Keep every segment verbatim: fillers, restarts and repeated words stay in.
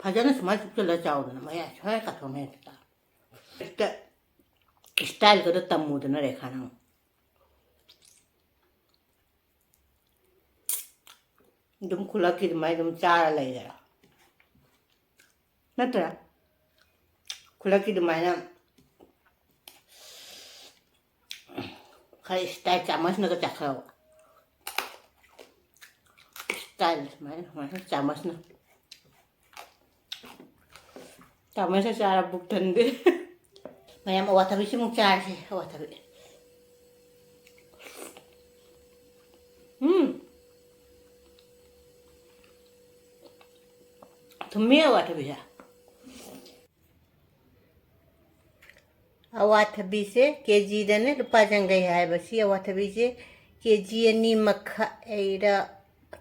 ꯐꯖꯅ ꯁꯨꯃꯥꯏꯅ ꯆꯨꯞꯁꯤꯜꯂ ꯆꯥꯎꯗꯅ, ꯃꯌꯥ ꯁ꯭ꯋꯥꯏ ꯀꯥꯊꯣꯛꯅꯩ ꯍꯦꯛꯇ꯫ ꯍꯦꯛꯇ style ꯈꯔ ꯇꯝꯃꯨꯗꯅ, ꯔꯦꯈꯥ, ꯅꯪ꯫ ꯑꯗꯨꯝ ꯈꯨꯂꯛꯀꯤ ꯑꯗꯨꯃꯥꯏꯅ ꯑꯗꯨꯝ ꯆꯥꯔ ꯂꯩꯔꯦ꯫ ꯅꯠꯇ꯭ꯔꯥ? ꯈꯨꯂꯛꯀꯤ ꯑꯗꯨꯃꯥꯏꯅ ꯈꯔ style ꯆꯥꯃꯁꯅꯒ ꯆꯥꯈꯠꯂꯛꯑꯣ꯫ Style ꯁꯨꯃꯥꯏꯅ, ꯁꯨꯃꯥꯏꯅ ꯆꯥꯃꯁꯅ꯫ ꯆꯥꯃꯁꯅ ꯆꯥꯔ ꯄꯨꯛ ꯊꯟꯗꯦ꯫ ꯃꯌꯥꯝ ꯑꯋꯥꯊꯕꯤꯁꯤꯃꯨꯛ ꯆꯥꯔꯁꯦ, ꯑꯋꯥꯊꯕꯤ꯫ ꯎꯝ꯫ ꯊꯨꯝꯃꯤ ꯑꯋꯥꯊꯕꯤꯁꯦ꯫ ꯑꯋꯥꯊꯕꯤꯁꯦ ꯀꯦ ꯖꯤꯗꯅꯦ ꯂꯨꯄꯥ ꯌꯥꯡꯈꯩ ꯍꯥꯏꯕ꯫ ꯁꯤ ꯑꯋꯥꯊꯕꯤꯁꯦ ꯀꯦ ꯖꯤ ꯑꯅꯤ ꯃꯈꯥꯏꯔ,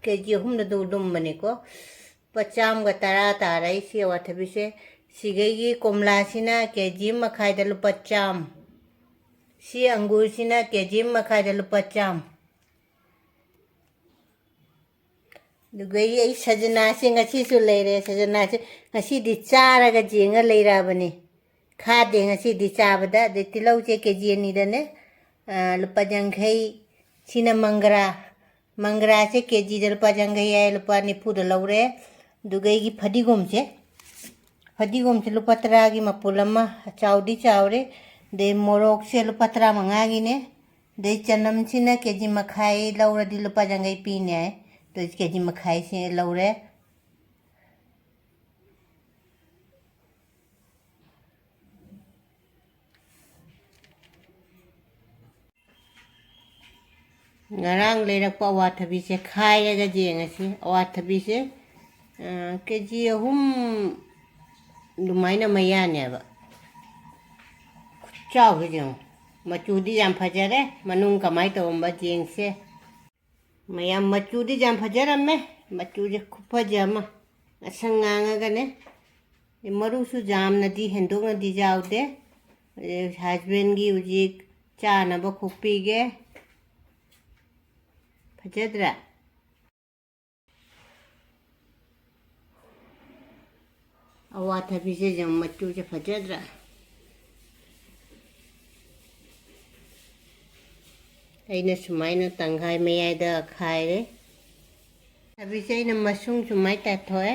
ꯀꯦ ꯖꯤ ꯑꯍꯨꯝꯗ ꯑꯗꯨꯝ ꯂꯨꯝꯕꯅꯤꯀꯣ꯫ ꯂꯨꯄꯥ ꯆꯥꯝꯃꯒ ꯇꯔꯥ ꯇꯥꯔꯦ ꯁꯤ ꯑꯋꯥꯊꯕꯤꯁꯦ꯫ ꯁꯤꯒꯩꯒꯤ ꯀꯣꯝꯂꯥꯁꯤꯅ ꯀꯦ ꯖꯤ ꯑꯃ ꯃꯈꯥꯏꯗ ꯂꯨꯄꯥ ꯆꯥꯝꯃ꯫ ꯁꯤ ꯑꯪꯒꯨꯔꯁꯤꯅ ꯀꯦ ꯖꯤ ꯑꯃ ꯃꯈꯥꯏꯗ ꯂꯨꯄꯥ ꯆꯥꯝꯃ꯫ ꯑꯗꯨꯒ ꯑꯩ, ꯑꯩ ꯁꯖꯅꯥꯁꯦ ꯉꯁꯤꯁꯨ ꯂꯩꯔꯦ꯫ ꯁꯖꯅꯥꯁꯦ ꯉꯁꯤꯗꯤ ꯆꯥꯔꯒ ꯌꯦꯡꯉ ꯂꯩꯔꯛꯑꯕꯅꯤ꯫ ꯈꯥꯗꯦ ꯉꯁꯤꯗꯤ ꯆꯥꯕꯗ꯫ ꯑꯗꯩ ꯇꯤꯜꯍꯧꯁꯦ ꯀꯦ ꯖꯤ ꯑꯅꯤꯗꯅꯦ, ꯑꯥ, ꯂꯨꯄꯥ ꯌꯥꯡꯈꯩ꯫ ꯁꯤꯅ ꯃꯪꯒ꯭ꯔꯥ꯫ ꯃꯪꯒ꯭ꯔꯥꯁꯦ ꯀꯦ ꯖꯤꯗ ꯂꯨꯄꯥ ꯌꯥꯡꯈꯩ ꯍꯥꯏ, ꯂꯨꯄꯥ ꯅꯤꯐꯨꯗ ꯂꯧꯔꯦ꯫ ꯑꯗꯨꯒ ꯑꯩꯒꯤ ꯐꯗꯤꯒꯣꯝꯁꯦ, ꯐꯗꯤꯒꯣꯝꯁꯦ ꯂꯨꯄꯥ ꯇꯔꯥꯒꯤ ꯃꯄꯨꯜ ꯑꯃ, ꯆꯥꯎꯗꯤ ꯆꯥꯎꯔꯦ꯫ ꯑꯗꯩ ꯃꯣꯔꯣꯛꯁꯦ ꯂꯨꯄꯥ ꯇꯔꯥꯃꯉꯥꯒꯤꯅꯦ꯫ ꯑꯗꯩ ꯆꯅꯝꯁꯤꯅ ꯀꯦ ꯖꯤ ꯃꯈꯥꯏ ꯂꯧꯔꯗꯤ ꯂꯨꯄꯥ ꯌꯥꯡꯈꯩ ꯄꯤꯅꯦ ꯍꯥꯏ꯫ ꯑꯗꯨ ꯀꯦ ꯖꯤ ꯃꯈꯥꯏꯁꯦ ꯂꯧꯔꯦ꯫ ꯉꯔꯥꯡ ꯂꯩꯔꯛꯄ ꯑꯋꯥꯊꯕꯤꯁꯦ ꯈꯥꯏꯔꯒ ꯌꯦꯡꯉꯁꯤ꯫ ꯑꯋꯥꯊꯕꯤꯁꯦ, ꯑ, ꯀꯦ ꯖꯤ ꯑꯍꯨꯝ ꯑꯗꯨꯃꯥꯏꯅ ꯃꯌꯥꯅꯦꯕ꯫ ꯈꯨꯆꯥꯎꯁꯦ ꯌꯦꯡꯉꯨ꯫ ꯃꯆꯨꯗꯤ ꯌꯥꯝ ꯐꯖꯔꯦ꯫ ꯃꯅꯨꯡ ꯀꯃꯥꯏꯅ ꯇꯧꯔꯝꯕ ꯌꯦꯡꯁꯦ꯫ ꯃꯌꯥꯝ, ꯃꯆꯨꯗꯤ ꯌꯥꯝ ꯐꯖꯔꯝꯃꯦ꯫ ꯃꯆꯨꯁꯦ ꯈꯨꯐꯖ ꯑꯃ꯫ ꯉꯁꯪ ꯉꯥꯡꯉꯒꯅꯦ꯫ ꯃꯔꯨꯁꯨ ꯌꯥꯝꯅꯗꯤ ꯍꯦꯟꯗꯣꯛꯅꯗꯤ ꯌꯥꯎꯗꯦ꯫ Husbandꯒꯤ ꯍꯧꯖꯤꯛ ꯆꯥꯅꯕ ꯈꯣꯛꯄꯤꯒꯦ꯫ ꯐꯖꯗ꯭ꯔꯥ? ꯑꯋꯥꯊꯕꯤꯁꯦ ꯌꯥꯝ ꯃꯆꯨꯁꯦ ꯐꯖꯗ꯭ꯔꯥ? ꯑꯩꯅ ꯁꯨꯃꯥꯏꯅ ꯇꯪꯈꯥꯏ ꯃꯌꯥꯏꯗ ꯈꯥꯏꯔꯦ꯫ ꯊꯕꯤꯁꯦ ꯑꯩꯅ ꯃꯁꯨꯡ ꯁꯨꯃꯥꯏ ꯇꯥꯊꯣꯛꯑꯦ꯫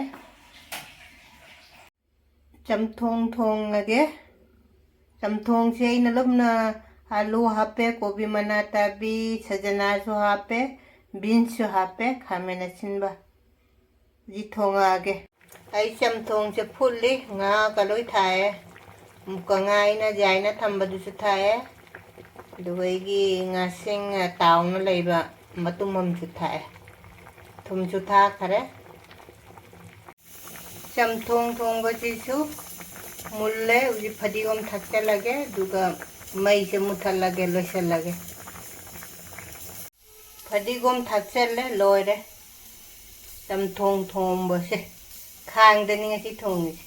ꯆꯝꯊꯣꯡ ꯊꯣꯡꯉꯒꯦ꯫ ꯆꯝꯊꯣꯡꯁꯦ ꯑꯩꯅ ꯂꯨꯞꯅ ꯑꯂꯨ ꯍꯥꯞꯄꯦ, ꯀꯣꯕꯤ ꯃꯅꯥ ꯇꯥꯕꯤ, ꯁꯖꯅꯥꯁꯨ ꯍꯥꯞꯄꯦ, ꯕꯤꯟꯁꯁꯨ ꯍꯥꯞꯄꯦ, ꯈꯥꯃꯦꯟ ꯑꯁꯤꯟꯕ꯫ ꯍꯧꯖꯤꯛ ꯊꯣꯡꯉꯛꯑꯒꯦ꯫ ꯑꯩ ꯆꯝꯊꯣꯡꯁꯦ ꯐꯨꯠꯂꯤ, ꯉꯥꯒ ꯂꯣꯏ ꯊꯥꯛꯑꯦ꯫ ꯑꯃꯨꯛꯀ ꯉꯥ ꯑꯩꯅ ꯌꯥꯏꯅ ꯊꯝꯕꯗꯨꯁꯨ ꯊꯥꯛꯑꯦ꯫ ꯑꯗꯨꯒ ꯑꯩꯒꯤ ꯉꯥꯁꯤꯡ ꯇꯥꯎꯅ ꯂꯩꯕ ꯃꯇꯨꯝ ꯑꯃꯁꯨ ꯊꯥꯛꯑꯦ꯫ ꯊꯨꯝꯁꯨ ꯊꯥꯛꯈꯔꯦ꯫ ꯆꯝꯊꯣꯡ ꯊꯣꯡꯕꯁꯤꯁꯨ ꯃꯨꯜꯂꯦ꯫ ꯍꯧꯖꯤꯛ ꯐꯗꯤꯒꯣꯝ ꯊꯥꯛꯆꯜꯂꯒꯦ, ꯑꯗꯨꯒ ꯃꯩꯁꯦ ꯃꯨꯊꯠꯂꯒꯦ, ꯂꯣꯏꯁꯤꯜꯂꯒꯦ꯫ ꯐꯗꯤꯒꯣꯝ ꯊꯥꯛꯆꯜꯂꯦ, ꯂꯣꯏꯔꯦ꯫ ꯆꯝꯊꯣꯡ ꯊꯣꯡꯕꯁꯦ ꯈꯥꯡꯗꯅꯤ ꯉꯁꯤ ꯊꯣꯡꯉꯤꯁꯦ꯫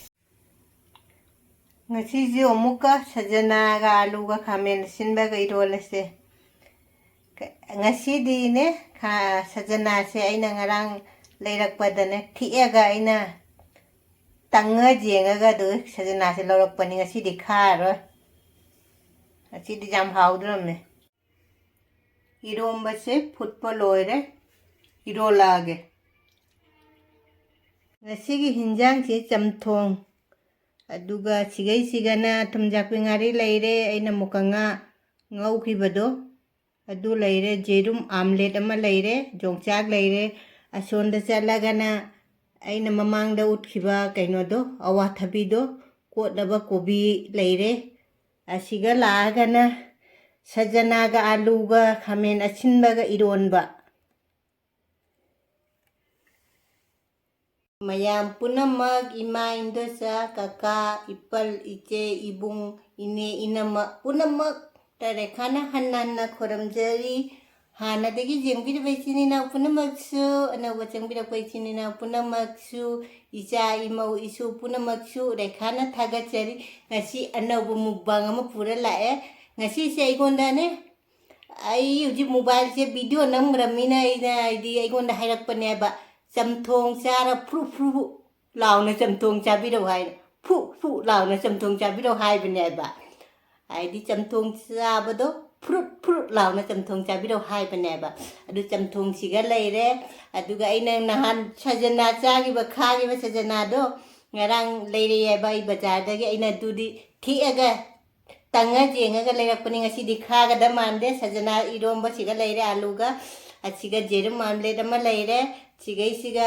ꯉꯁꯤꯁꯨ ꯑꯃꯨꯛꯀ ꯁꯖꯅꯥꯒ ꯑꯂꯨꯒ ꯈꯥꯃꯦꯟ ꯑꯁꯤꯟꯕꯒ ꯏꯔꯣꯜꯂꯁꯦ꯫ ꯉꯁꯤꯗꯤꯅꯦ, ꯈꯥ-, ꯁꯖꯅꯥꯁꯦ ꯑꯩꯅ ꯉꯔꯥꯡ ꯂꯩꯔꯛꯄꯗꯅꯦ, ꯊꯤꯛꯑꯒ ꯑꯩꯅ ꯇꯪꯉ ꯌꯦꯡꯉꯒ ꯑꯗꯨ ꯁꯖꯅꯥꯁꯦ ꯂꯧꯔꯛꯄꯅꯤ꯫ ꯉꯁꯤꯗꯤ ꯈꯥꯔꯔꯣꯏ꯫ ꯉꯁꯤꯗꯤ ꯌꯥꯝ ꯍꯥꯎꯗ꯭ꯔꯝꯃꯦ꯫ ꯏꯔꯣꯝꯕꯁꯦ ꯐꯨꯠꯄ ꯂꯣꯏꯔꯦ꯫ ꯏꯔꯣꯜꯂꯛꯑꯒꯦ꯫ ꯉꯁꯤꯒꯤ ꯍꯤꯟꯖꯥꯡꯁꯦ ꯆꯝꯊꯣꯡ, ꯑꯗꯨꯒ ꯁꯤꯒꯩꯁꯤꯒꯅ ꯊꯨꯝꯖꯥꯛꯄꯤ ꯉꯥꯔꯤ ꯂꯩꯔꯦ, ꯑꯩꯅ ꯃꯨꯀ ꯉꯥ ꯉꯧꯈꯤꯕꯗꯣ ꯑꯗꯨ ꯂꯩꯔꯦ, ꯌꯦꯔꯨꯝ ꯑꯥꯝꯂꯦꯠ ꯑꯃ ꯂꯩꯔꯦ, ꯌꯣꯡꯆꯥꯛ ꯂꯩꯔꯦ꯫ ꯑꯁꯣꯝꯗ ꯆꯠꯂꯒꯅ ꯑꯩꯅ ꯃꯃꯥꯡꯗ ꯎꯠꯈꯤꯕ ꯀꯩꯅꯣꯗꯣ, ꯑꯋꯥꯊꯕꯤꯗꯣ, ꯀꯣꯠꯅꯕ ꯀꯣꯕꯤ ꯂꯩꯔꯦ꯫ ꯑꯁꯤꯒ ꯂꯥꯛꯑꯒꯅ ꯁꯖꯅꯥꯒ ꯑꯥꯂꯨꯒ ꯈꯥꯃꯦꯟ ꯑꯁꯤꯟꯕꯒ ꯏꯔꯣꯟꯕ꯫ ꯃꯌꯥꯝ ꯄꯨꯝꯅꯃꯛ, ꯏꯃꯥ, ꯏꯟꯗꯣꯆꯥ, ꯀꯀꯥ, ꯏꯄꯜ, ꯏꯆꯦ, ꯏꯕꯨꯡ, ꯏꯅꯦ, ꯏꯅꯝꯃ ꯄꯨꯝꯅꯃꯛꯇ ꯔꯦꯈꯥꯅ ꯍꯟꯅ ꯍꯟꯅ ꯈꯨꯔꯨꯝꯖꯔꯤ꯫ ꯍꯥꯟꯅꯗꯒꯤ ꯌꯦꯡꯕꯤꯔꯤꯕ ꯏꯆꯤꯟ ꯏꯅꯥꯎ ꯄꯨꯝꯅꯃꯛꯁꯨ, ꯑꯅꯧꯕ ꯆꯪꯕꯤꯔꯛꯄ ꯏꯆꯤꯟ ꯏꯅꯥꯎ ꯄꯨꯝꯅꯃꯛꯁꯨ, ꯏꯆꯥ, ꯏꯃꯧ, ꯏꯁꯨ ꯄꯨꯝꯅꯃꯛꯁꯨ ꯔꯦꯈꯥꯅ ꯊꯥꯒꯠꯆꯔꯤ꯫ ꯉꯁꯤ ꯑꯅꯧꯕ mukbang ꯑꯃ ꯄꯨꯔ ꯂꯥꯛꯑꯦ꯫ ꯉꯁꯤꯁꯦ ꯑꯩꯉꯣꯟꯗꯅꯦ, ꯑꯩ ꯍꯧꯖꯤꯛ mobileꯁꯦ video ꯅꯝꯈ꯭ꯔꯕꯅꯤꯅ ꯑꯩꯅ, ꯍꯥꯏꯗꯤ, ꯑꯩꯉꯣꯟꯗ ꯍꯥꯏꯔꯛꯄꯅꯦꯕ, ꯆꯝꯊꯣꯡ ꯆꯥꯔ ꯐ꯭ꯔꯨ ꯐ꯭ꯔꯨ ꯂꯥꯎꯅ ꯆꯝꯊꯣꯡ ꯆꯥꯕꯤꯔꯧ ꯍꯥꯏ, ꯐꯨ ꯐꯨ ꯂꯥꯎꯅ ꯆꯝꯊꯣꯡ ꯆꯥꯕꯤꯔꯧ ꯍꯥꯏꯕꯅꯦꯕ꯫ ꯍꯥꯏꯗꯤ ꯆꯝꯊꯣꯡ ꯆꯥꯕꯗꯣ ꯐ꯭ꯔꯨꯠ ꯐ꯭ꯔꯨꯠ ꯂꯥꯎꯅ ꯆꯝꯊꯣꯡ ꯆꯥꯕꯤꯔꯧ ꯍꯥꯏꯕꯅꯦꯕ꯫ ꯑꯗꯨ ꯆꯝꯊꯣꯡꯁꯤꯒ ꯂꯩꯔꯦ꯫ ꯑꯗꯨꯒ ꯑꯩꯅ ꯅꯍꯥꯟ ꯁꯖꯅꯥ ꯆꯥꯈꯤꯕ, ꯈꯥꯈꯤꯕ ꯁꯖꯅꯥꯗꯣ ꯉꯔꯥꯡ ꯂꯩꯔꯛꯑꯦꯕ ꯑꯩ ꯕꯖꯥꯔꯗꯒꯤ꯫ ꯑꯩꯅ ꯑꯗꯨꯗꯤ ꯊꯦꯛꯑꯒ ꯇꯪꯉ ꯌꯦꯡꯉꯒ ꯂꯩꯔꯛꯄꯅꯤ꯫ ꯉꯁꯤꯗꯤ ꯈꯥꯒꯗ ꯃꯥꯟꯗꯦ꯫ ꯁꯖꯅꯥ ꯏꯔꯣꯝꯕꯁꯤꯒ ꯂꯩꯔꯦ, ꯑꯥꯂꯨꯒ, ꯑꯁꯤꯒ ꯖꯦꯔꯨꯝ ꯑꯥꯝꯂꯦꯠ ꯑꯃ ꯂꯩꯔꯦ꯫ ꯁꯤꯒꯩꯁꯤꯒ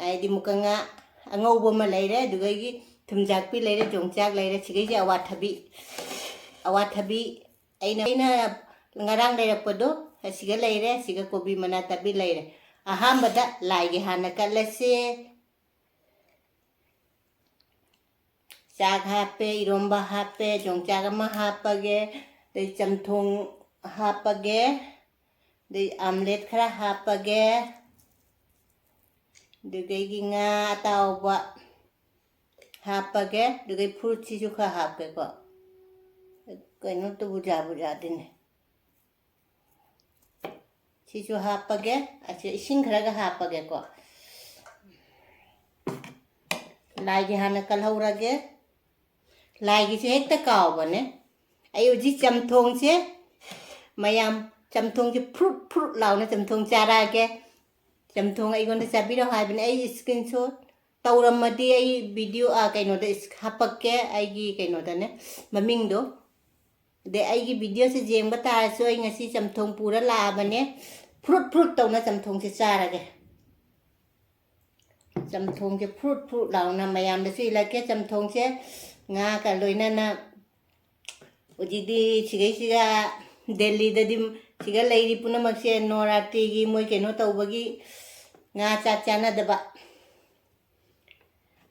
ꯍꯥꯏꯗꯤ ꯃꯨꯀꯉꯥ ꯑꯉꯧꯕ ꯑꯃ ꯂꯩꯔꯦ, ꯑꯗꯨꯗꯒꯤ ꯊꯨꯝꯖꯥꯛꯄꯤ ꯂꯩꯔꯦ, ꯌꯣꯡꯆꯥꯛ ꯂꯩꯔꯦ꯫ ꯁꯤꯒꯩꯁꯦ ꯑꯋꯥꯊꯕꯤ, ꯑꯋꯥꯊꯕꯤ ꯑꯩꯅ, ꯑꯩꯅ ꯉꯔꯥꯡ ꯂꯩꯔꯛꯄꯗꯣ ꯑꯁꯤꯒ ꯂꯩꯔꯦ꯫ ꯑꯁꯤꯒ ꯀꯣꯕꯤ ꯃꯅꯥ ꯇꯥꯕꯤ ꯂꯩꯔꯦ꯫ ꯑꯍꯥꯟꯕꯗ ꯂꯥꯏꯒꯤ ꯍꯥꯟꯅ ꯀꯠꯂꯁꯦ꯫ ꯆꯥꯛ ꯍꯥꯞꯄꯦ, ꯏꯔꯣꯝꯕ ꯍꯥꯞꯄꯦ, ꯌꯣꯡꯆꯥꯛ ꯑꯃ ꯍꯥꯞꯄꯒꯦ, ꯑꯗꯩ ꯆꯝꯊꯣꯡ ꯍꯥꯞꯄꯒꯦ, ꯑꯗꯩ ꯑꯥꯝꯂꯦꯠ ꯈꯔ ꯍꯥꯞꯄꯒꯦ, ꯑꯗꯨꯗꯒꯤ ꯉꯥ ꯑꯇꯥꯎꯕ ꯍꯥꯞꯄꯒꯦ, ꯑꯗꯨꯗꯩ ꯐ꯭ꯔꯨꯠꯁꯤꯁꯨ ꯈꯔ ꯍꯥꯞꯀꯦꯀꯣ꯫ ꯀꯩꯅꯣ ꯇꯧꯕ ꯌꯥꯕꯨ ꯌꯥꯗꯦꯅꯦ꯫ ꯁꯤꯁꯨ ꯍꯥꯞꯄꯒꯦ꯫ ꯑꯁꯤ ꯏꯁꯤꯡ ꯈꯔꯒ ꯍꯥꯞꯄꯒꯦꯀꯣ꯫ ꯂꯥꯏꯒꯤ ꯍꯥꯟꯅ ꯀꯜꯍꯧꯔꯒꯦ꯫ ꯂꯥꯏꯒꯤꯁꯦ ꯍꯦꯛꯇ ꯀꯥꯎꯕꯅꯦ꯫ ꯑꯩ ꯍꯧꯖꯤꯛ ꯆꯝꯊꯣꯡꯁꯦ, ꯃꯌꯥꯝ, ꯆꯝꯊꯣꯡꯁꯦ ꯐ꯭ꯔꯨꯠ ꯐ꯭ꯔꯨꯠ ꯂꯥꯎꯅ ꯆꯝꯊꯣꯡ ꯆꯥꯔꯛꯑꯒꯦ꯫ ꯆꯝꯊꯣꯡ ꯑꯩꯉꯣꯟꯗ ꯆꯥꯕꯤꯔꯣ ꯍꯥꯏꯕꯅꯦ꯫ ꯑꯩ ꯏꯁꯀ꯭ꯔꯤꯟ ꯁꯣꯠ ꯇꯧꯔꯝꯃꯗꯤ ꯑꯩ ꯚꯤꯗꯤꯑꯣ, ꯑ, ꯀꯩꯅꯣꯗ ꯏꯁ-, ꯍꯥꯄꯛꯀꯦ, ꯑꯩꯒꯤ ꯀꯩꯅꯣꯗꯅꯦ, ꯃꯃꯤꯡꯗꯣ꯫ ꯑꯗꯩ ꯑꯩꯒꯤ ꯚꯤꯗꯤꯑꯣꯁꯦ ꯌꯦꯡꯕ ꯇꯥꯔꯁꯨ ꯑꯩ ꯉꯁꯤ ꯆꯝꯊꯣꯡ ꯄꯨꯔ ꯂꯥꯛꯑꯕꯅꯦ꯫ ꯐ꯭ꯔꯨꯠ ꯐ꯭ꯔꯨꯠ ꯇꯧꯅ ꯆꯝꯊꯣꯡꯁꯦ ꯆꯥꯔꯒꯦ꯫ ꯆꯝꯊꯣꯡꯁꯦ ꯐ꯭ꯔꯨꯠ ꯐ꯭ꯔꯨꯠ ꯂꯥꯎꯅ ꯃꯌꯥꯝꯗꯁꯨ ꯏꯜꯂꯛꯀꯦ꯫ ꯆꯝꯊꯣꯡꯁꯦ ꯉꯥꯒ ꯂꯣꯏꯅꯅ꯫ ꯍꯧꯖꯤꯛꯇꯤ ꯁꯤꯒꯩꯁꯤꯒ ꯗꯦꯜꯂꯤꯗꯗꯤ ꯁꯤꯒ ꯂꯩꯔꯤ ꯄꯨꯝꯅꯃꯛꯁꯦ ꯅꯣꯔꯥꯇ꯭ꯔꯤꯒꯤ ꯃꯣꯏ ꯀꯩꯅꯣ ꯇꯧꯕꯒꯤ ꯉꯥ ꯆꯥꯛ ꯆꯥꯅꯗꯕ꯫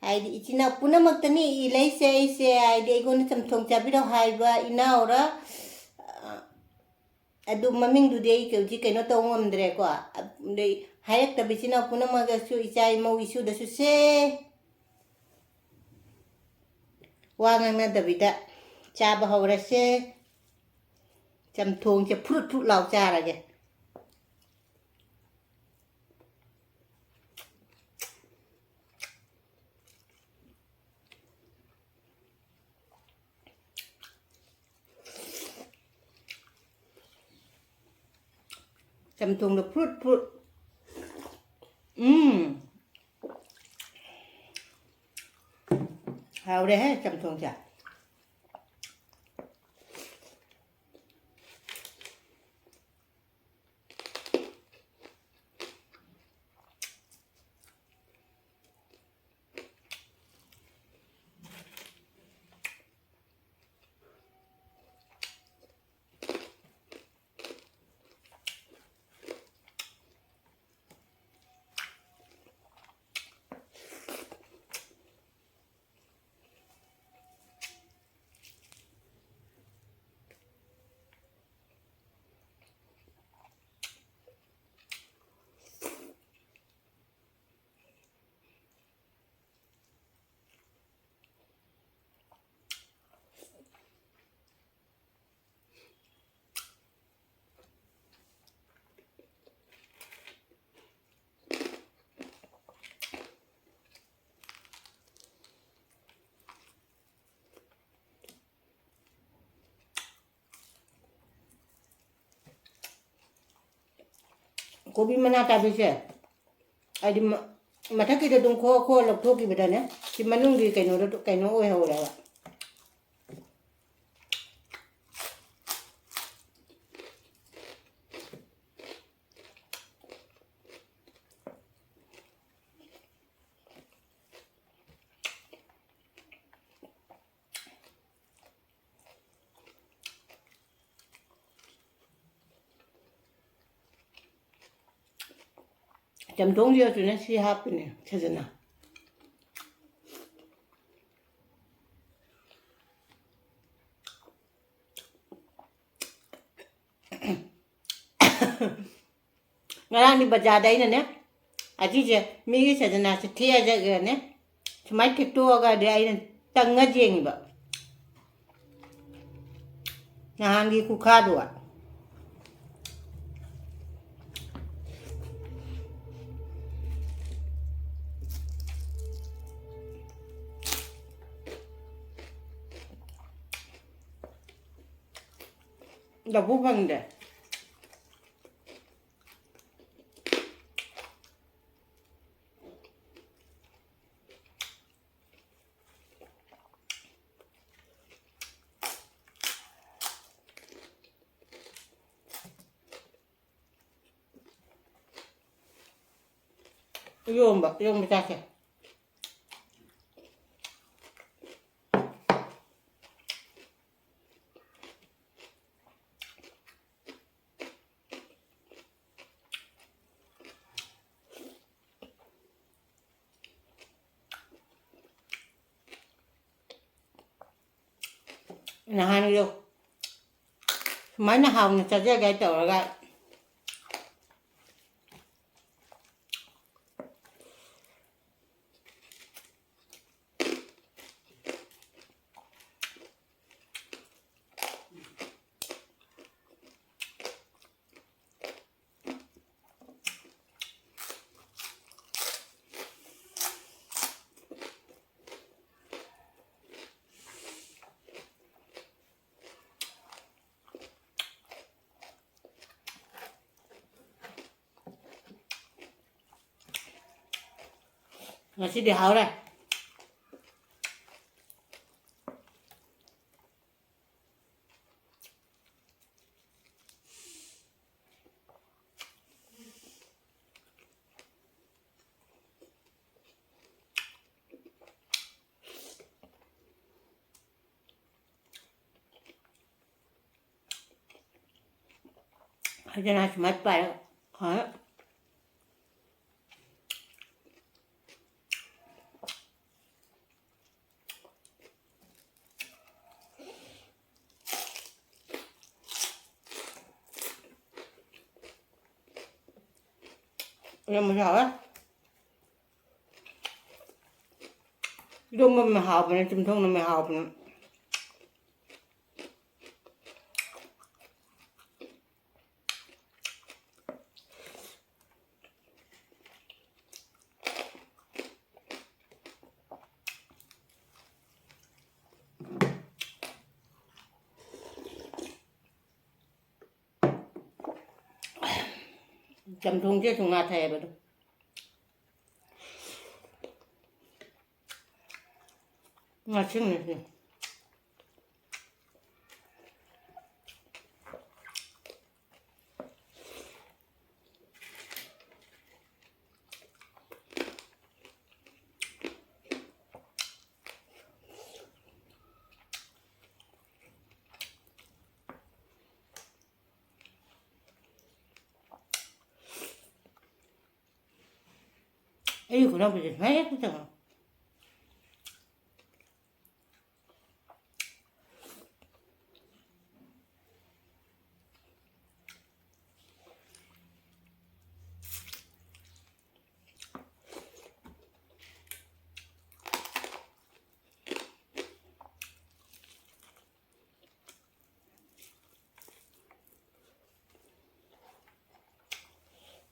ꯍꯥꯏꯗꯤ ꯏꯆꯤꯟ ꯏꯅꯥꯎ ꯄꯨꯝꯅꯃꯛꯇꯅꯤ ꯏ ꯂꯩꯁꯦ ꯑꯩꯁꯦ, ꯍꯥꯏꯗꯤ ꯑꯩꯉꯣꯟꯗ ꯆꯝꯊꯣꯡ ꯆꯥꯕꯤꯔꯣ ꯍꯥꯏꯕ ꯏꯅꯥꯎꯔ, ꯑ, ꯑꯗꯨ ꯃꯃꯤꯡꯗꯨꯗꯤ ꯑꯩ ꯍꯧꯖꯤꯛ ꯀꯩꯅꯣ ꯇꯧ ꯉꯝꯗ꯭ꯔꯦꯀꯣ꯫ ꯑꯗꯩ ꯍꯥꯏꯔꯛꯇꯕ ꯏꯆꯤꯟ ꯏꯅꯥꯎ ꯄꯨꯝꯅꯃꯛꯇꯁꯨ, ꯏꯆꯥ ꯏꯃꯧ ꯏꯁꯨꯗꯁꯨ ꯁꯦ ꯋꯥ ꯉꯥꯡꯅꯗꯕꯤꯗ ꯆꯥꯕ ꯍꯧꯔꯁꯦ꯫ ꯆꯝꯊꯣꯡꯁꯦ ꯐ꯭ꯔꯨꯠ ꯐ꯭ꯔꯨꯠ ꯂꯥꯎ ꯆꯥꯔꯒꯦ꯫ ꯆꯝꯊꯣꯡꯗꯣ ꯐ꯭ꯔꯨꯠ ꯐ꯭ꯔꯨꯠ꯫ ꯎꯝ꯫ ꯍꯥꯎꯔꯦꯍꯦ ꯆꯝꯊꯣꯡꯁꯦ꯫ ꯀꯣꯕꯤ ꯃꯅꯥ ꯇꯥꯕꯤꯁꯦ, ꯍꯥꯏꯗꯤ ꯃ-, ꯃꯊꯛꯀꯤꯗꯣ ꯑꯗꯨꯝ ꯈꯣꯛꯑ ꯈꯣꯛꯑ ꯂꯧꯊꯣꯛꯈꯤꯕꯗꯅꯦ, ꯁꯤ ꯃꯅꯨꯡꯒꯤ ꯀꯩꯅꯣꯗꯣ, ꯀꯩꯅꯣ ꯑꯣꯏꯍꯧꯔꯦꯕ꯫ ꯆꯝꯊꯣꯡꯁꯤꯗꯁꯨꯅꯦ ꯁꯤ ꯍꯥꯞꯄꯤꯅꯦ, ꯁꯖꯅ꯫ ꯉꯔꯥꯡꯗꯤ ꯕꯖꯥꯔꯗ ꯑꯩꯅꯅꯦ, ꯑꯁꯤꯁꯦ ꯃꯤꯒꯤ ꯁꯖꯅꯥꯁꯦ ꯊꯦꯛꯑ ꯆꯠꯈ꯭ꯔꯅꯦ, ꯁꯨꯃꯥꯏꯅ ꯊꯦꯛꯇꯣꯛꯑꯒꯗꯤ ꯑꯩꯅ ꯇꯪꯉ ꯌꯦꯡꯉꯤꯕ꯫ ꯅꯍꯥꯟꯒꯤ ꯈꯨꯈꯥꯗꯨꯒ꯫ ꯂꯐꯨ ꯐꯪꯗꯦ꯫ ꯏꯔꯣꯝꯕ, ꯏꯔꯣꯝꯕ ꯆꯥꯁꯦ꯫ ꯅꯍꯥꯟꯒꯤꯗꯣ ꯁꯨꯃꯥꯏꯅ ꯍꯥꯎꯅ ꯆꯥꯖꯒꯦ ꯇꯧꯔꯒ, ꯉꯁꯤꯗꯤ ꯍꯥꯎꯔꯦ꯫ ꯍꯥꯏꯗꯅ ꯁꯨꯃꯥꯏꯅ ꯄꯥꯏꯔꯒ, ꯍꯣꯏ꯫ ꯌꯥꯝ ꯍꯥꯎꯋꯦ꯫ ꯏꯔꯣꯝꯕ ꯑꯃ ꯍꯥꯎꯕꯅꯦ, ꯆꯝꯊꯣꯡ ꯑꯃ ꯍꯥꯎꯕꯅꯦ꯫ ꯆꯝꯊꯣꯡꯁꯦ ꯁꯨꯝ ꯉꯥ ꯊꯥꯏꯑꯕ ꯑꯗꯨꯝ꯫ ꯉꯥꯁꯤꯡꯅꯤꯁꯦ꯫ ꯑꯩꯒꯤ ꯈꯨꯅꯧꯕꯤꯁꯦ ꯁꯨꯃꯥꯏꯅ ꯍꯦꯛꯇ ꯆꯪꯉꯣ꯫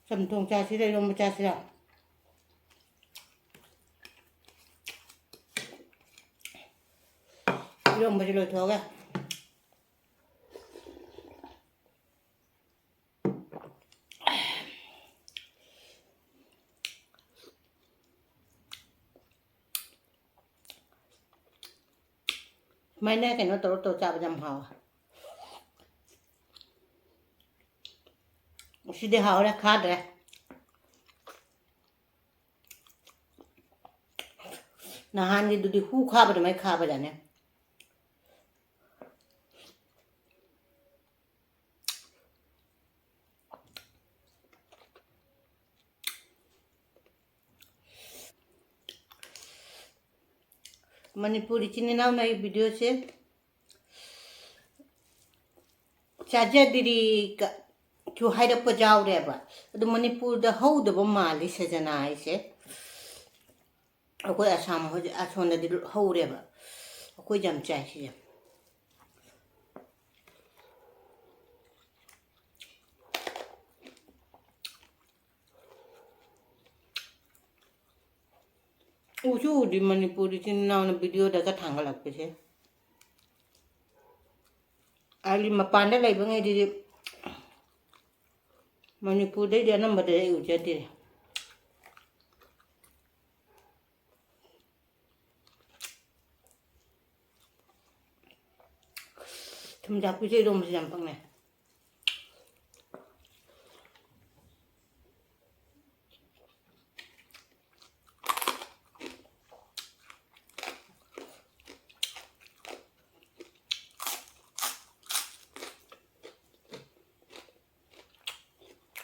ꯆꯝꯊꯣꯡ ꯆꯥꯁꯤꯔ, ꯏꯔꯣꯝꯕ ꯆꯥꯁꯤꯔ? ꯏꯔꯣꯝꯕꯁꯦ ꯂꯣꯏꯊꯣꯛꯑꯒ꯫ ꯁꯨꯃꯥꯏꯅ ꯀꯩꯅꯣ ꯇꯧꯔ ꯇꯧꯔ ꯆꯥꯕꯁꯦ ꯌꯥꯝ ꯍꯥꯎꯋꯦ꯫ ꯁꯤꯗꯤ ꯍꯥꯎꯔꯦ, ꯈꯥꯗ꯭ꯔꯦ꯫ ꯅꯍꯥꯟꯒꯤꯗꯨꯗꯤ ꯍꯨ ꯈꯥꯕ ꯑꯗꯨꯃꯥꯏꯅ ꯈꯥꯕꯖꯥꯠꯅꯦ꯫ ꯃꯅꯤꯄꯨꯔ ꯏꯆꯤꯟ ꯏꯅꯥꯎꯅ ꯑꯩ videoꯁꯦ ꯆꯥꯖꯗ꯭ꯔꯤ ꯀ-, ꯁꯨ ꯍꯥꯏꯔꯛꯄ ꯌꯥꯎꯔꯦꯕ꯫ ꯑꯗꯨ ꯃꯅꯤꯄꯨꯔꯗ ꯍꯧꯗꯕ ꯃꯥꯜꯂꯤ ꯁꯖꯅꯥ ꯍꯥꯏꯁꯦ꯫ ꯑꯩꯈꯣꯏ ꯑꯁꯥꯝ ꯍꯧꯖꯤꯛ ꯑꯁꯣꯝꯗꯗꯤ ꯍꯧꯔꯦꯕ꯫ ꯑꯩꯈꯣꯏ ꯌꯥꯝ ꯆꯥꯏ ꯁꯤꯁꯦ꯫ ꯎꯁꯨ ꯎꯗ꯭ꯔꯤ ꯃꯅꯤꯄꯨꯔ ꯏꯆꯤꯟ ꯏꯅꯥꯎꯅ videoꯗꯒ ꯊꯥꯡꯒꯠꯂꯛꯄꯁꯦ꯫ ꯑꯩꯗꯤ ꯃꯄꯥꯟꯗ ꯂꯩꯕꯉꯩꯗꯨꯗꯤ ꯃꯅꯤꯄꯨꯔꯗꯩꯗꯤ ꯑꯅꯝꯕꯗ ꯑꯩ ꯎꯖꯗꯦ꯫ ꯊꯨꯝꯖꯥꯛꯄꯤꯁꯦ ꯏꯔꯣꯝꯕꯁꯦ ꯌꯥꯝ ꯄꯛꯅꯩ꯫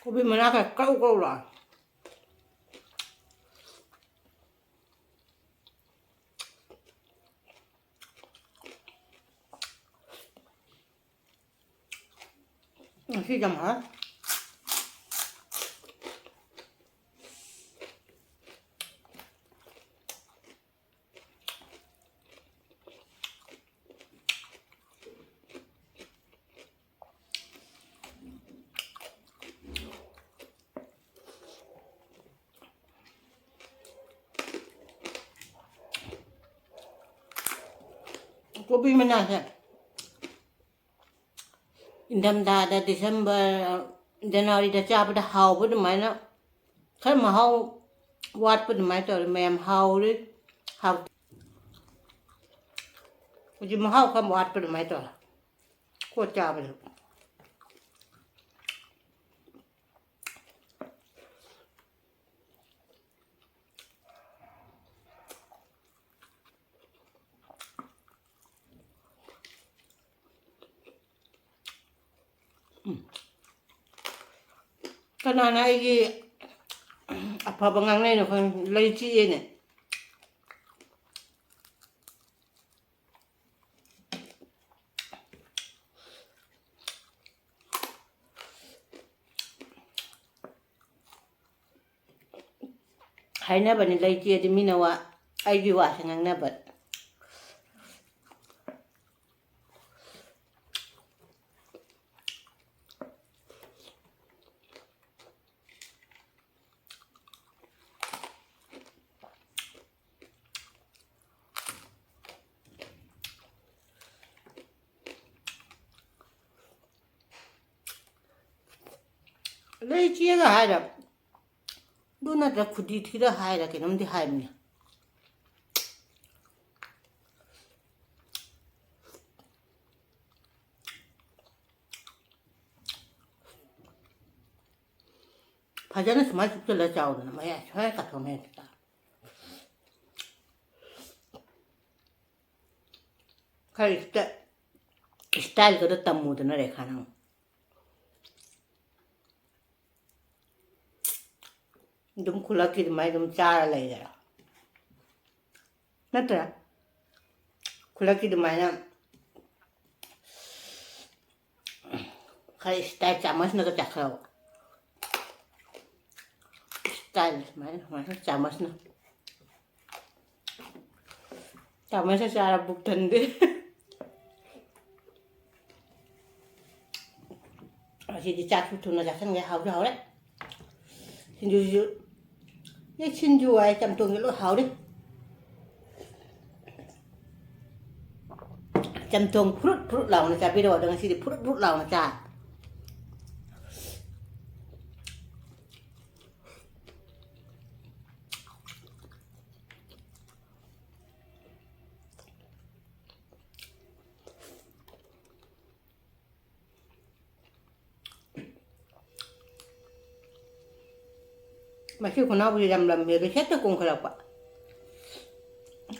ꯀꯣꯕꯤ ꯃꯅꯥꯒ ꯀꯧ ꯀꯧ ꯂꯥꯎ꯫ ꯉꯁꯤ ꯌꯥꯝ ꯍꯥꯎ꯫ ꯀꯣꯕꯤ ꯃꯅꯥꯁꯦ ꯏꯪꯊꯝꯊꯥꯗ, ꯗꯤꯁꯦꯝꯕꯔ, ꯖꯅꯋꯥꯔꯤꯗ ꯆꯥꯕꯗ ꯍꯥꯎꯕ ꯑꯗꯨꯃꯥꯏꯅ ꯈꯔ ꯃꯍꯥꯎ ꯋꯥꯠꯄ ꯑꯗꯨꯃꯥꯏꯅ ꯇꯧꯔꯦ꯫ ꯃꯌꯥꯝ ꯍꯥꯎꯔꯤ, ꯍꯥꯎ-, ꯍꯧꯖꯤꯛ ꯃꯍꯥꯎ ꯈꯔ ꯋꯥꯠꯄ ꯑꯗꯨꯃꯥꯏꯅ ꯇꯧꯔꯦ꯫ ꯀꯣꯠ ꯆꯥꯕꯗ꯫ ꯎꯝ꯫ ꯀꯅꯥꯅ ꯑꯩꯒꯤ ꯑꯐꯕ ꯉꯥꯡꯅꯩꯅꯣ ꯈꯪꯗꯦ, ꯂꯩ ꯆꯤꯛꯑꯦꯅꯦ꯫ ꯍꯥꯏꯅꯕꯅꯤ, ꯂꯩꯇꯦꯗꯤ ꯃꯤꯅ ꯋꯥ, ꯑꯩꯒꯤ ꯋꯥꯁꯦ ꯉꯥꯡꯅꯕ꯫ ꯂꯩ ꯆꯦꯒ ꯍꯥꯏꯔ, ꯑꯗꯨ ꯅꯠꯇ꯭ꯔ ꯈꯨꯗꯤ ꯊꯤꯔ ꯍꯥꯏꯔ ꯀꯩꯅꯣꯝꯗꯤ ꯍꯥꯏꯕꯅꯤ꯫ ꯐꯖꯅ ꯁꯨꯃꯥꯏꯅ ꯆꯨꯞꯁꯤꯜꯂ ꯆꯥꯎꯗꯅ, ꯃꯌꯥꯏ ꯁ꯭ꯋꯥꯏ ꯀꯥꯊꯣꯛꯅꯩ꯫ ꯈꯔ ꯏꯁꯇ-, ꯏꯁꯇꯥꯏꯜ ꯈꯔ ꯇꯝꯃꯨꯗꯅ, ꯔꯦꯈꯥ, ꯅꯪ꯫ ꯑꯗꯨꯝ ꯈꯨꯂꯛꯀꯤ ꯑꯗꯨꯃꯥꯏꯅ ꯑꯗꯨꯝ ꯆꯥꯔ ꯂꯩꯔꯦ꯫ ꯅꯠꯇ꯭ꯔꯥ? ꯈꯨꯂꯛꯀꯤ ꯑꯗꯨꯃꯥꯏꯅ ꯈꯔ style ꯆꯥꯃꯁꯅꯒ ꯆꯥꯈꯠꯂꯕ꯫ Style ꯁꯨꯃꯥꯏꯅ, ꯁꯨꯃꯥꯏꯅ ꯆꯥꯃꯁꯅ꯫ ꯆꯥꯃꯁꯅ ꯆꯥꯔ ꯄꯨꯛ ꯊꯟꯗꯦ꯫ ꯉꯁꯤꯗꯤ ꯆꯥꯛꯁꯨ ꯊꯨꯅ ꯆꯥꯁꯟꯒꯦ, ꯍꯥꯎꯁꯨ ꯍꯥꯎꯔꯦ꯫ ꯁꯤꯡꯖꯨꯁꯤꯁꯨ, ꯑꯦ, ꯁꯤꯡꯖꯨ ꯍꯥꯏ, ꯆꯝꯊꯣꯡꯁꯦ ꯂꯣꯏ ꯍꯥꯎꯔꯤ꯫ ꯆꯝꯊꯣꯡ ꯐꯨꯔꯨꯠ ꯐꯨꯔꯨꯠ ꯂꯥꯎꯅ ꯆꯥꯕꯤꯔꯛꯑꯣ꯫ ꯑꯗꯣ ꯉꯁꯤꯗꯤ ꯐꯨꯔꯨꯠ ꯐꯨꯔꯨꯠ ꯂꯥꯎꯅ ꯆꯥ꯫ ꯃꯁꯤ ꯈꯨꯅꯥꯎꯕꯤꯁꯦ ꯌꯥꯝ ꯂꯝꯃꯦ, ꯑꯗꯨ ꯍꯦꯛꯇ ꯀꯣꯟꯈꯠꯂꯛꯄ꯫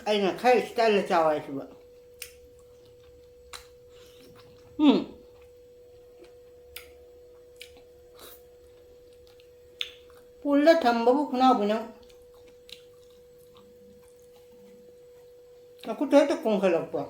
ꯑꯩꯅ ꯈꯔ style ꯆꯥꯎ ꯍꯥꯏꯁꯤꯕ꯫ ꯎꯝ꯫ ꯄꯨꯜꯂ ꯊꯝꯕꯕꯨ ꯈꯨꯅꯥꯎꯕꯤꯅ ꯃꯈꯨꯠꯇ ꯍꯦꯛꯇ ꯀꯣꯟꯈꯠꯂꯛꯄ꯫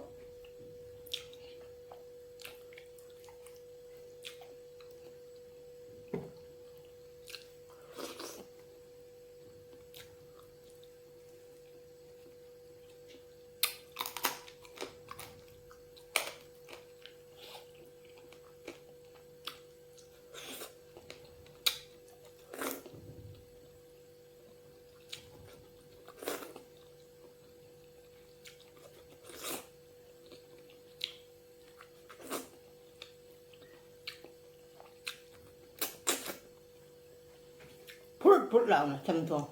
ꯐꯨꯔꯨꯠ ꯐꯨꯔꯨꯠ ꯂꯥꯎꯅ ꯆꯝꯊꯣꯡ꯫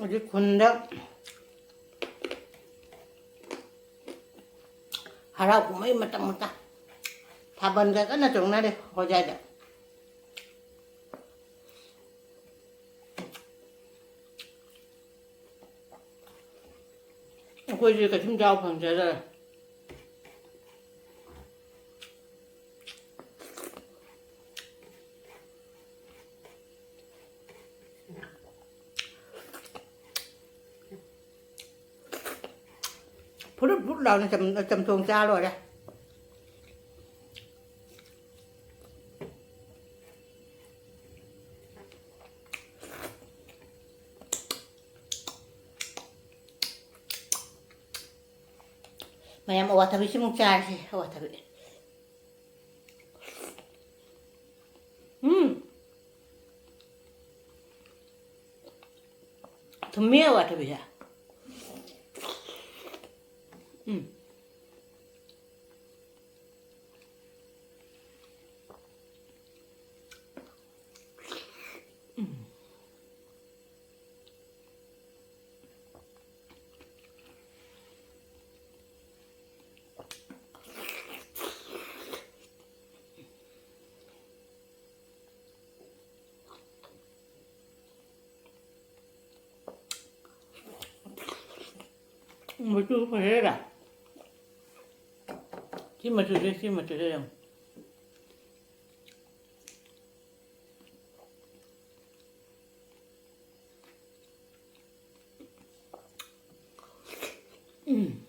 ꯍꯧꯖꯤꯛ ꯈꯨꯟꯗ ꯍꯔꯥꯎ ꯀꯨꯝꯍꯩ ꯃꯇꯝ ꯃꯇꯝ ꯊꯥꯕꯜꯒ ꯀꯟꯅ ꯆꯣꯡꯅꯔꯦ ꯍꯣꯖꯥꯏꯗ꯫ ꯑꯩꯈꯣꯏꯁꯦ ꯀꯩꯁꯨꯝ ꯆꯥꯕ ꯐꯪꯖꯗꯔꯦ꯫ ꯐꯨꯔꯨꯠ ꯐꯨꯔꯨꯠ ꯂꯥꯎꯅ ꯆꯝ-, ꯆꯝꯊꯣꯡ ꯆꯥ ꯂꯣꯏꯔꯦ꯫ ꯃꯌꯥꯝ ꯑꯋꯥꯊꯕꯤꯁꯤꯃꯨꯛ ꯆꯥꯔꯁꯤ, ꯑꯋꯥꯊꯕꯤ꯫ ꯎꯝ꯫ ꯊꯨꯝꯃꯦ ꯑꯋꯥꯊꯕꯤꯁꯦ꯫ ꯎꯝ꯫ ꯃꯆꯨ ꯐꯖꯩꯗ꯫ ꯁꯤ ꯃꯆꯨꯁꯦ, ꯁꯤ ꯃꯆꯨꯁꯦ ꯌꯦꯡꯉꯨ꯫ ꯎꯝ꯫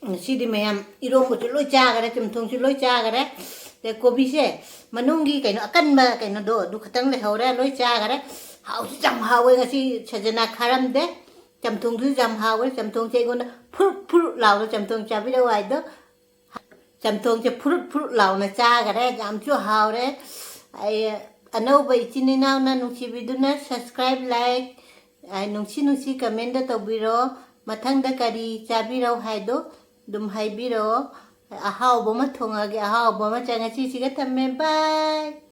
ꯉꯁꯤꯗꯤ ꯃꯌꯥꯝ ꯏꯔꯣꯝꯕꯁꯨ ꯂꯣꯏ ꯆꯥꯈꯔꯦ, ꯆꯝꯊꯣꯡꯁꯨ ꯂꯣꯏ ꯆꯥꯈꯔꯦ꯫ ꯑꯗꯩ ꯀꯣꯕꯤꯁꯦ ꯃꯅꯨꯡꯒꯤ ꯀꯩꯅꯣ ꯑꯀꯟꯕ ꯀꯩꯅꯣꯗꯣ ꯑꯗꯨ ꯈꯛꯇꯪ ꯂꯩꯍꯧꯔꯦ, ꯂꯣꯏ ꯆꯥꯈꯔꯦ꯫ ꯍꯥꯎꯁꯨ ꯌꯥꯝ ꯍꯥꯎꯋꯦ ꯉꯁꯤ, ꯁꯖꯅꯥ ꯈꯥꯔꯝꯗꯦ꯫ ꯆꯝꯊꯣꯡꯗꯨꯁꯨ ꯌꯥꯝ ꯍꯥꯎꯋꯦ꯫ ꯆꯝꯊꯣꯡꯁꯦ ꯑꯩꯉꯣꯟꯗ ꯐꯨꯔꯨꯠ ꯐꯨꯔꯨꯠ ꯂꯥꯎꯅ ꯆꯝꯊꯣꯡ ꯆꯥꯕꯤꯔꯛꯑꯣ ꯍꯥꯏꯗꯣ꯫ ꯆꯝꯊꯣꯡꯁꯦ ꯐꯨꯔꯨꯠ ꯐꯨꯔꯨꯠ ꯂꯥꯎꯅ ꯆꯥꯈꯔꯦ, ꯌꯥꯝꯁꯨ ꯍꯥꯎꯔꯦ꯫ ꯑꯩ ꯑꯅꯧꯕ ꯏꯆꯤꯟ ꯏꯅꯥꯎꯅ ꯅꯨꯡꯁꯤꯕꯤꯗꯨꯅ subscribe, like, ꯑ, ꯅꯨꯡꯁꯤ ꯅꯨꯡꯁꯤ commentꯗ ꯇꯧꯕꯤꯔꯣ꯫ ꯃꯊꯪꯗ ꯀꯔꯤ ꯆꯥꯕꯤꯔꯣ ꯍꯥꯏꯗꯣ ꯑꯗꯨꯝ ꯍꯥꯏꯕꯤꯔꯛꯑꯣ꯫ ꯑꯍꯥꯎꯕ ꯑꯃ ꯊꯣꯡꯉꯒꯦ, ꯑꯍꯥꯎꯕ ꯑꯃ ꯆꯥ-, ꯉꯁꯤꯁꯤꯒ ꯊꯝꯃꯦ, bye꯫